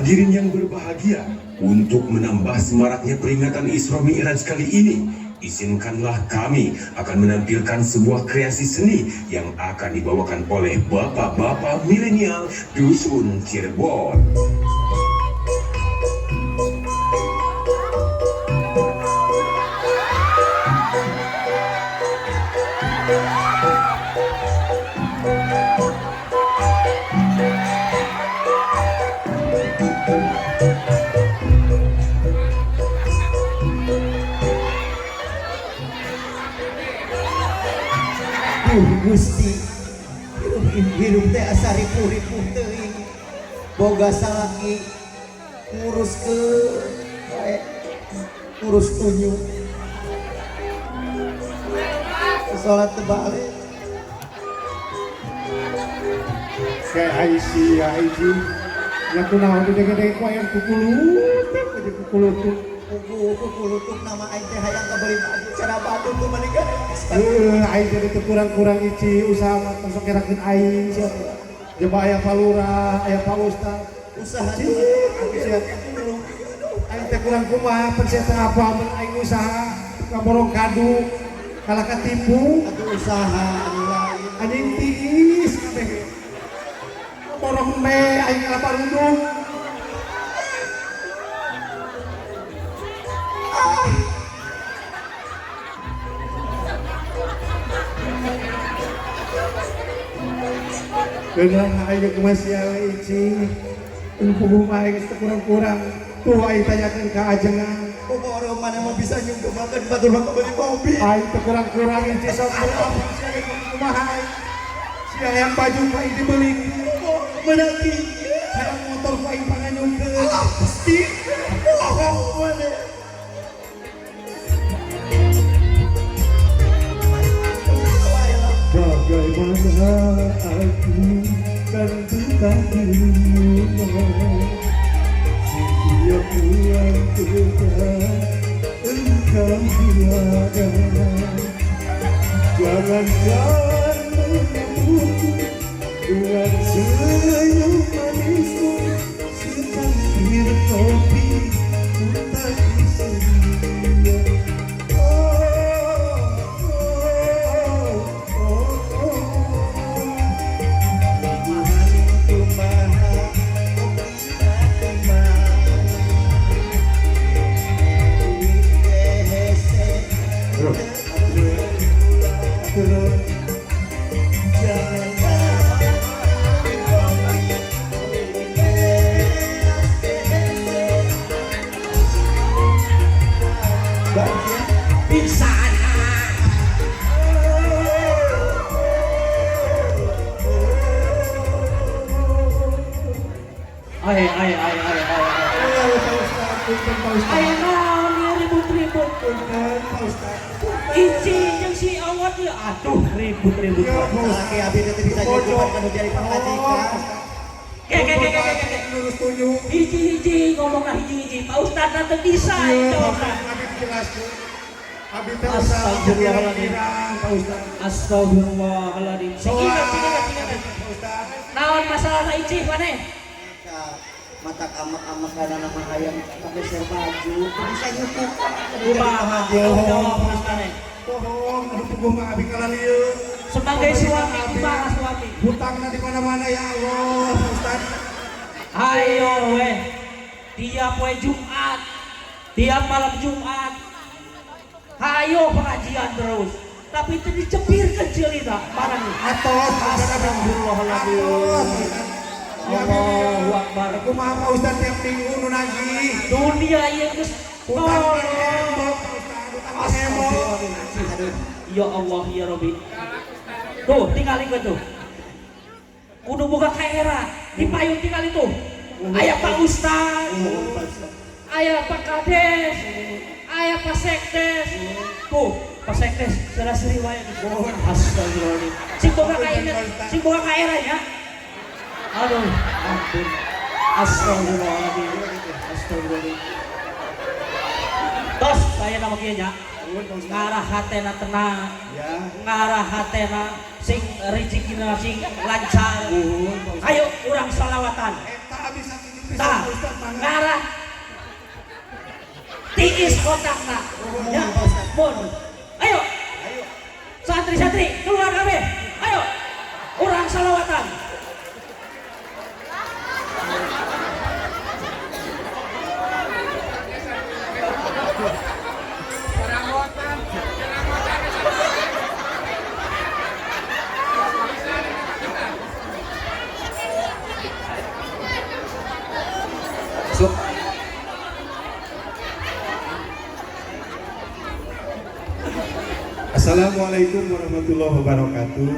Hadirin yang berbahagia, untuk menambah semaraknya peringatan Isra Mi'raj kali ini, izinkanlah kami akan menampilkan sebuah kreasi seni yang akan dibawakan oleh bapak-bapak milenial Dusun Cirebon. Duh Gusti, hirup hirup teh asa ripuh-ripuh teuing. Boga salaki ngurus ke wae, ngurus tunjuk. Salat teu balik. Kayak Aisyah hiji nya kunaon didenge-denge ku aya kukulutuk aja kukulutuk. Kuku kukulutuk nama aing teh hayang kabeli baju cara batu tuh menikah. Heuh, aing teh teu kurang-kurang ici usaha mah tong sok ngerakeun aing sia. Coba aya Pak Lurah, aya Pak Ustad. Usaha Cik, sia. Aing teh kurang kumaha pan sia teh apa mun aing usaha ngaborong kadu kalah katipu. Atuh usaha anu lain. Anjing tiis kabeh. Borong me aing kalah barundung. Geunah aing kumaha sia we ici. Puguh mah aing geus teu kurang-kurang. Tuh aing tanyakeun ka ajengan. Pokoknya mana mau bisa nyumbangkeun batur mah kabeli mobil. Aing teu kurang-kurang ici sok berapa sia ge kumaha aing. Sia yang baju ku aing dibelikeun. Oh, menanti. Hayang motor ku aing panganyungkeun. Alah pasti. Bohong mana. Bagaimana aku kan tetap di rumah. Setiap pulang tetap engkau tiada. Jangankan menyambutku dengan senyum manismu, secangkir kopi pun tak tersedia. Oh, oh, oh, oh. Tuhan kumaha, kopina kumaha. Duit ge hese. Terus. Jangan kopi, beas ge hese. Bisa. Ay ay ay ay ay. Oh, Pak Ustad, punten Pak Ustad. Aya naon ieu ribut-ribut? Punten Pak Ustad. Ici jeung si Awot ieu, aduh, ribut-ribut. Iya, Pak Ustad. Salaki abi teh bisa nyuguhan kanu jadi pamajikan. Ke ke ke ke ke ke. Lurus tunjuk. Hiji-hiji ngomongna hiji-hiji. Pak Ustad na teu bisa Iya, itu. Pak Ustad, abi jelaskeun. Abi teh usaha Astagfirullahaladzim. pirang Pak Ustad. Astagfirullahaladzim. Sing inget, sing inget, sing inget. Pak Ustad. Naon masalahna Ici maneh? Ka mata amak-amak kana nama hayang sampai share baju, teu bisa nyukupan. Kumaha tanggung jawab maneh? Bohong, aduh puguh mah abi kalalieu. Sebagai suami, kumaha suami? Hutangna di mana-mana ya Allah, Pak Ustad. Ayo weh. Tiap poe Jumat, tiap malam Jumat. Hayo pengajian terus. Tapi itu dicepirkeun ceulina barang. Atos, Pak Ustad, abi. Astagfirullahaladzim. Atos, Pak Ustad. Ya, abi, Allahu Akbar. Kumaha Pak Ustad tiap minggu nu nagih. Dunia ieu geus Hutang tolong. embok, Pak Ustad, hutang embok. Aduh, Ya Allah ya Robi. Tuh, tinggal ikut tuh. Kudu boga kaera, di payung tinggal itu. Aya Pak Ustad, aya Pak Kades, aya Pak Sekdes. Tuh, Pak Sekdes sudah seri wae. Astagfirullahaladzim. Sing boga kaina, sing boga kaera ya. Aduh, ampun. Astagfirullahaladzim. Astagfirullahaladzim. Tos, saya nama kieu nya. Ngarah hatena tenang, Ya. ngarah hatena sing rezekina sing lancar. Nuhun, Pak Ustad. Ayo urang salawatan. Eta abi sakitu pisan Tah, Pak Ustad mangga. Ngarah tiis otakna. Ya, mun. Ayo. Santri-santri keluar kabeh. Ayo. Urang salawatan. Masuk. Assalamualaikum warahmatullahi wabarakatuh.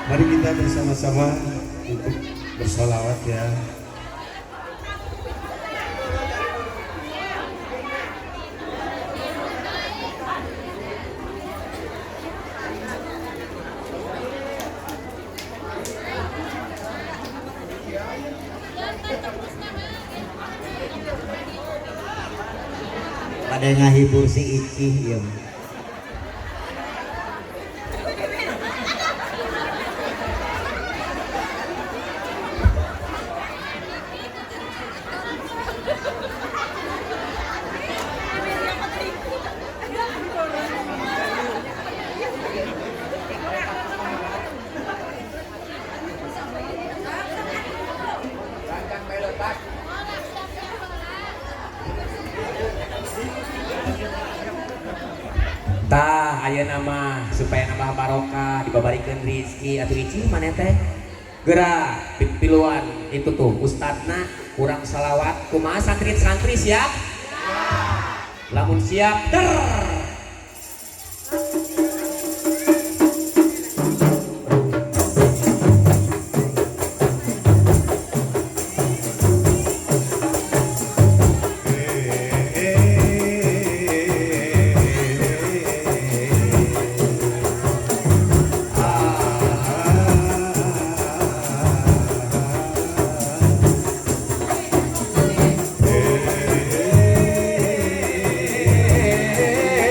Mari kita bersama-sama untuk bersolawat ya. Pada ngahibur si Icih ya. Tah ayeuna mah supaya nambah barokah dibabarikeun rizki atuh Ici maneh teh geura pipiluan itu tuh ustadna kurang salawat kumaha santri-santri siap? Lamun siap der. Hey.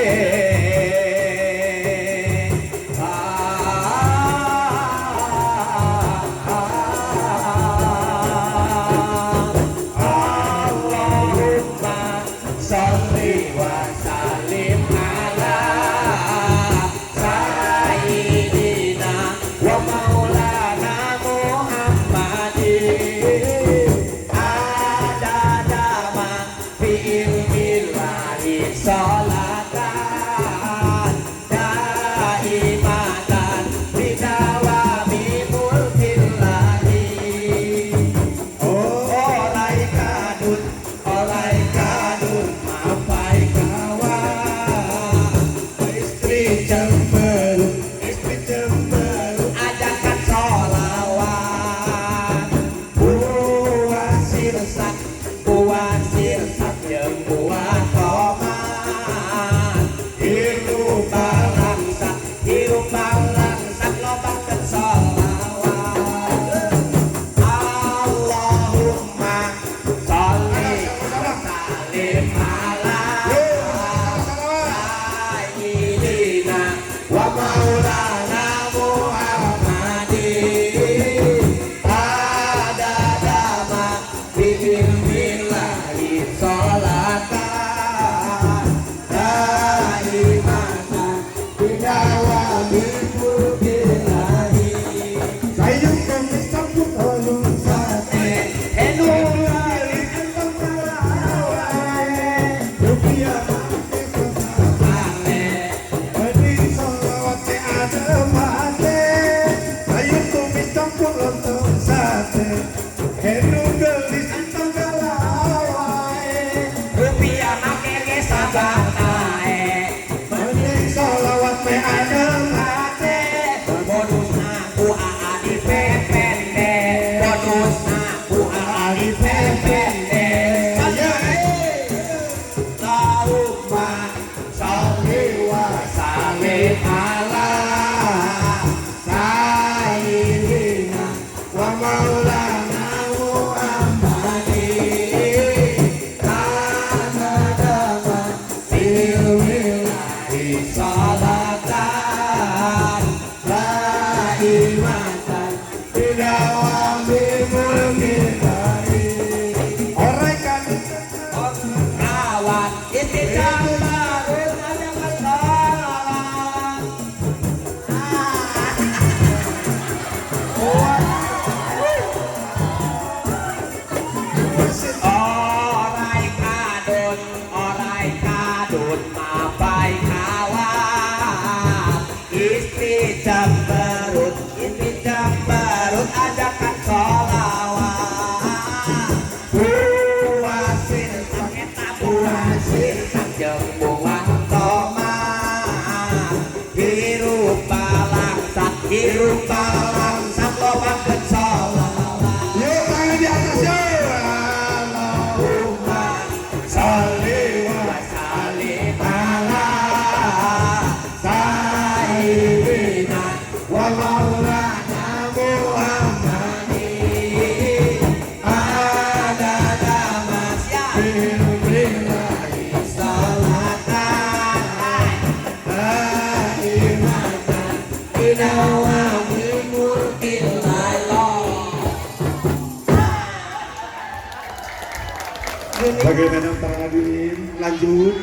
Bagaimana para hadirin? Lanjut.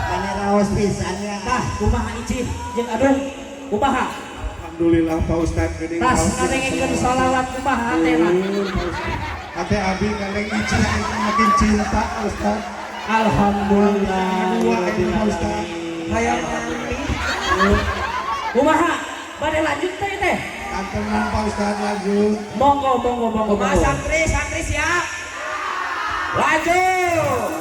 Mana raos pisan ya. Tah, kumaha Icih jeung Adung? Kumaha? Alhamdulillah Pak Ustad geuning. Tas ngadengekeun sholawat kumaha hatena? Hate abi kaleng Icih makin cinta Pak Ustad. Alhamdulillah. Dua ini Pak Ustad. Hayang mandi. Kumaha? Bade lanjut teh teh? Kantenan Pak Ustad lanjut. Monggo monggo monggo Kumaha monggo. santri, santri siap. Lanjut.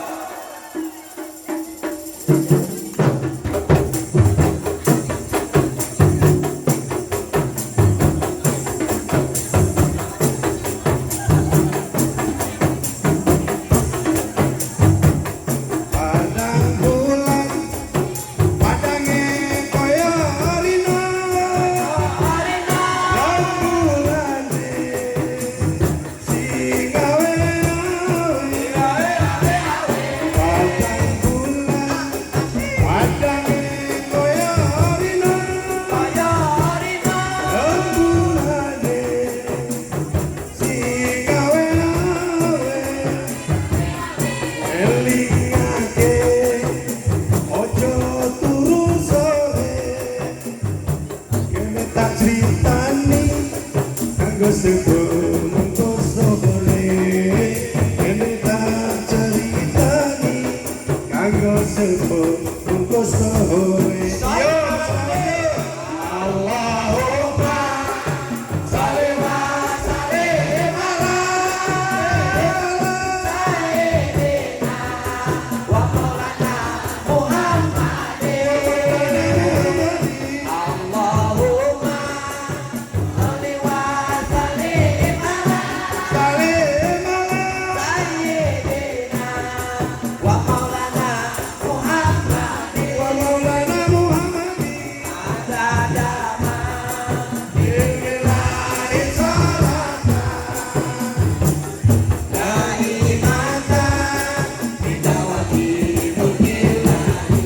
Padang bulan padange koyo rina. Rembulane sing awe-awe. Padang bulan padange koyo rina. Rembulane sing awe-awe. Elingake ojo turu sore, kene tak critani kanggo sebelum sore, kene tak ceritani kanggo sebelum sore. Yo, Allahumma sholli wa sallim ala Wa maulana Muhammadin. Allahumma sholli wa sallim ala Salim ala sayyidina wa maulana Muhammadin. wa maulana Muhammadin. Adadama Bismillahi salatan daimatan bidawati mulkillahi.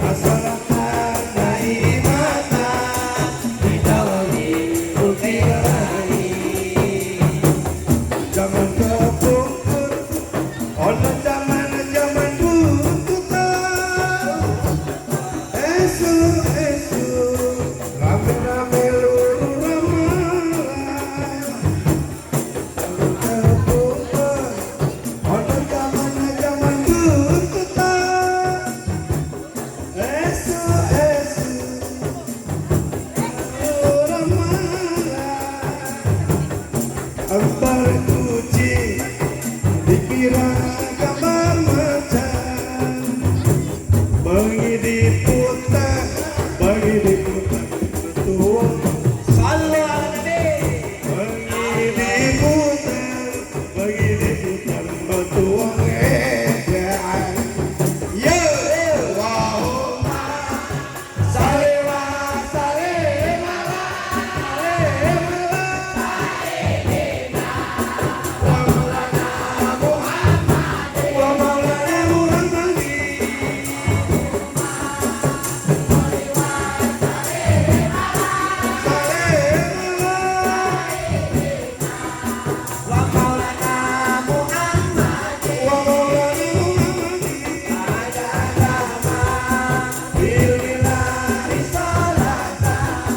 Asalatan Daimatan bidawati mulkillahi. Zaman kepungkur ono zaman-zaman buntutan. Esuk esuk rame-rame luru ramalan. Zaman kepungkur ono zaman-zaman buntutan. Esuk esuk luru ramalan. Gambar kucing dikira gambar macan, bengi diputar, bengi diputar betul, Sallu ala nabi. bengi diputar, bengi diputar betul edan. Yo, Allahumma sholli wa sallim ala wa maulana Muhammad wa maulana Muhammadin. Salim ala Wa maulana Muhammadin. wa maulana Muhammadin. Adadama bilwilahi salatan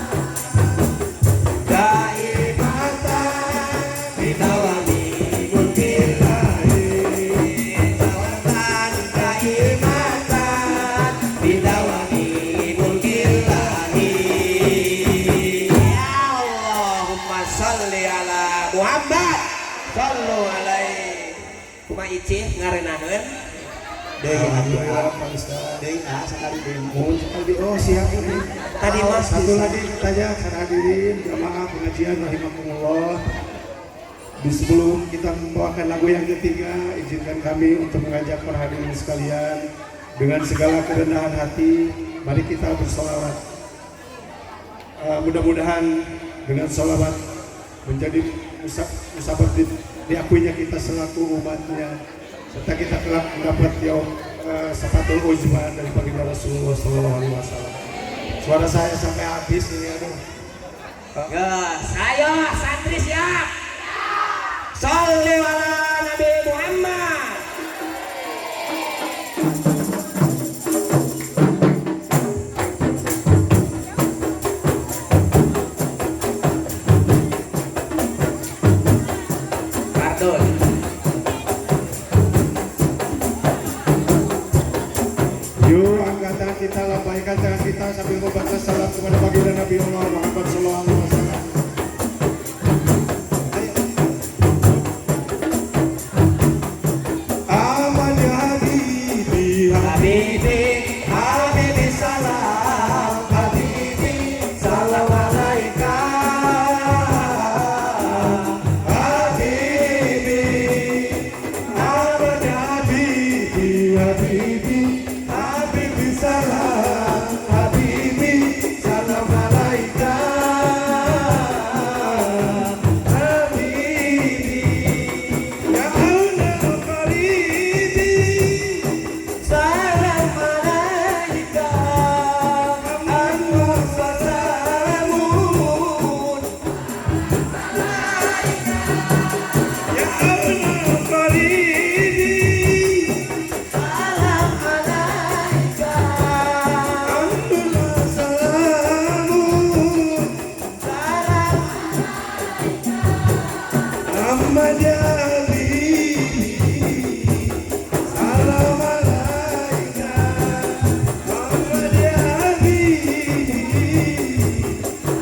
daimatan bidawami mulkillahi. Salatan daimatan bidawami mulkillahi. Ya Allahumma sholli ala Muhammad. Sallu alaihi. Kumaha Icih ngarenaheun? Deui Alhamdulillah Pak Ustaz. deui ah sekali deui. Mohon sekali oh siap ini. Tadi mas Satu lagi tanya para hadirin jamaah pengajian rahimakumullah. Di sebelum kita membawakan lagu yang ketiga, izinkan kami untuk mengajak para hadirin sekalian dengan segala kerendahan hati, mari kita bersolawat. Mudah-mudahan dengan solawat menjadi musabab diakuinya kita selaku umatnya, serta kita kelak mendapat yaum syafatul uzma dari baginda Rasulullah Shallallahu Alaihi Wasallam. Suara saya sampai habis ini, aduh. Ya, saya santri siap. Sallu ala Nabi Muhammad. kita lambaikan tangan kita sambil membaca salam kepada baginda Nabi Allah Muhammad sallallahu alaihi wasallam. Ayo. Aman ya habibi, Habibi, habibi salam, habibi salam alaika. Habibi, Ahmad ya habibi, habibi, habibi salam, habibi salam alaika. Habibi, ya auna qaribi, Salam alaika, anwar salamun. Ya auna qaribi, Salam alaika, anwar salamun. salam. Ahmad ya Habibi, salam alaika. Ahmad ya Habibi,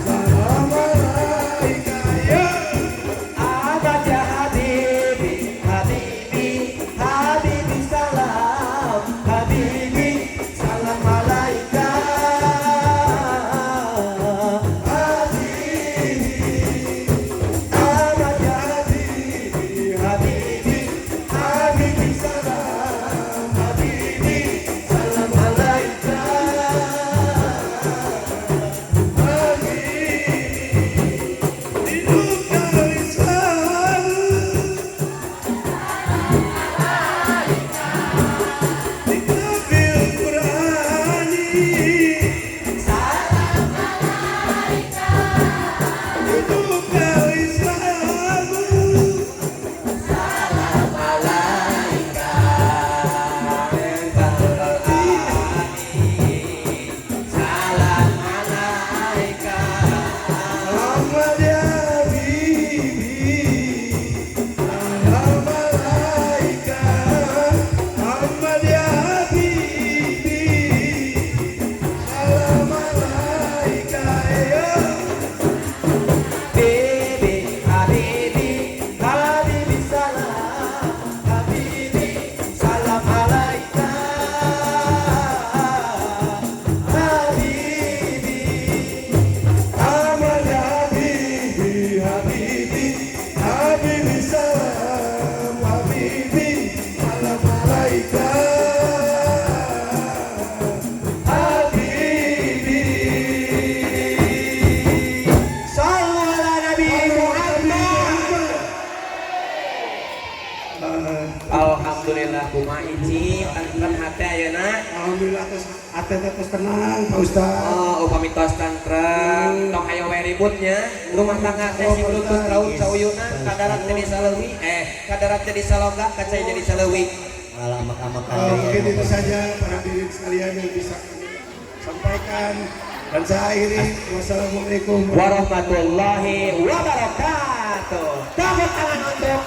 salam alaika. Ya Ahmad ya habibi, habibi, habibi salam, habibi salam alaika. Habibi, Ahmad ya Habibi, habibi, Habibi salam, habibi salam alaika. Habibi, hidup Islam. Kitabil Qurani, Salam hidup Islam. salam alaika. Salam alaika. Ahmad ya Habibi, salam alaika. Ahmad ya Habibi, salam alaika. Ya Habibi, habibi, habibi salam, habibi salam alaika. Habibi, Ahmad ya Habibi, Habibi, Habibi salam, Habibi salam alaika. Habibi. Sallu ala Nabi Muhammad. Alhamdulillah, kumaha Ici, tentrem hate ayeuna? Alhamdulillah atas hati atas tenang, Pak Ustaz. Oh, upami tos tentrem, tong hayo we ributnya. Rumah tangga teh sing lutut raut sauyuna, kadarat jadi saleuwi, kadarat jadi saloga, kacai jadi saleuwi. Malah amak-amakan. Mungkin itu saja para hadirin sekalian yang bisa kami sampaikan dan saya akhiri, wassalamualaikum warahmatullahi wabarakatuh. Tepuk tangan untuk